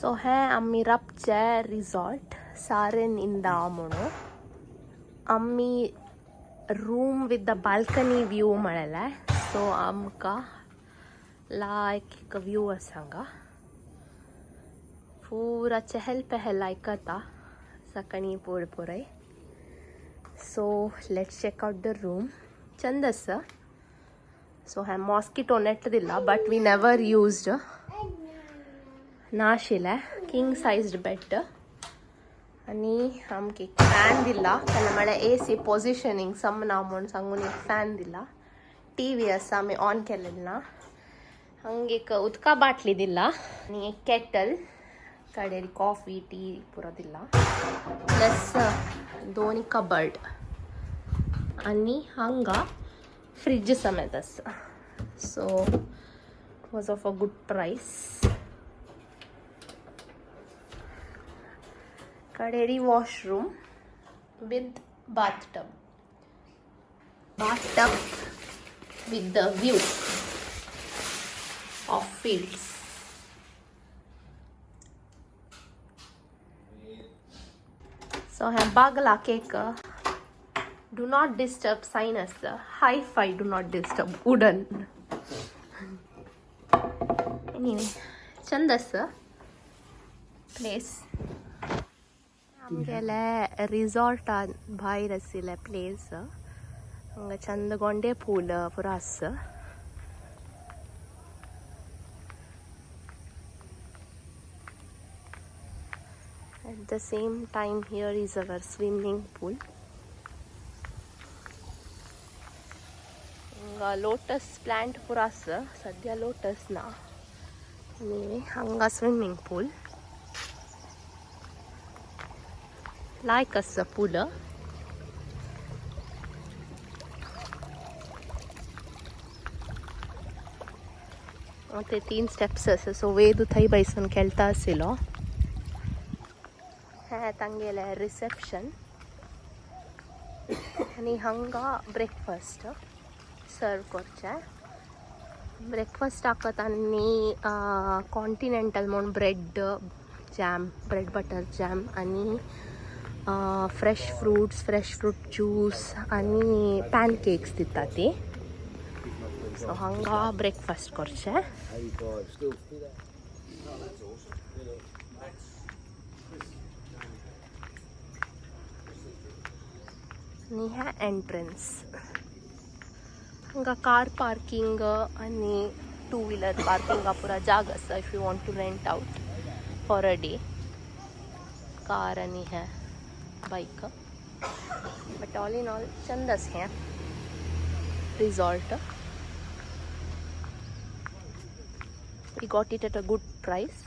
So हें आमी राबचे resort Soren इंदा म्हणून आमी room with the balcony view म्हळेलें. सो आमकां लायक एक व्यू आसा हांगा. पुरा चहल पहल आयकता सकाळी पोड पुराय. So let's check out the room. Chand आसा. सो हें मॉस्किटो नेट दिला बट we never used नाशिल्लें. किंग सायज्ड बेड आनी आमकां एक फॅन दिला. तेन्ना म्हळ्यार ए सी पोजिशनींग समना म्हूण सांगून एक फॅन दिला. टी व्ही आसा, आमी ऑन केलेलें ना. हांगा एक उदका बाटली दिला आनी एक केटल, कडेर कॉफी टी पुरो दिला. प्लस दोन कबर्ड आनी हांगा फ्रिज समेत आसा. So it was of a good price. कडेरी washroom with bathtub. Bathtub with the view of fields. So हें बागला cake do not disturb sign आसा. Hi fi do not disturb wooden. Anyway Chand आसा place. आमगेले रिसॉर्टान भायर आशिल्लें place. हांगा चंद गोंडे फूल पुरो आसा. At the same time here is our swimming pool. हांगा लोटस प्लांट पुरो आसा. सद्या लोटस ना. आनी हांगा स्विमींग पूल लायक आसा पूल. ते 3 स्टेप्स आसा. सो वेदू थंय बैसून खेळटा आशिल्लो. हें तांगेलें रिसेप्शन आनी हांगा ब्रेकफास्ट सर्व करचें. ब्रेकफास्ट हाकत आनी कॉन्टिनेंटल म्हूण bread jam, bread butter jam आनी fresh fruits, fresh fruit juice आनी पॅनकेक्स दिता ती. सो हांगा ब्रेकफास्ट करचें. आनी हें एंट्रन्स. हांगा कार पार्किंग आनी टू व्हीलर पार्किंगा पुरा जाग आसा if you want to rent out for a day car आनी हें bike. But all in all Chand आसा हें resort. We got it at a good price.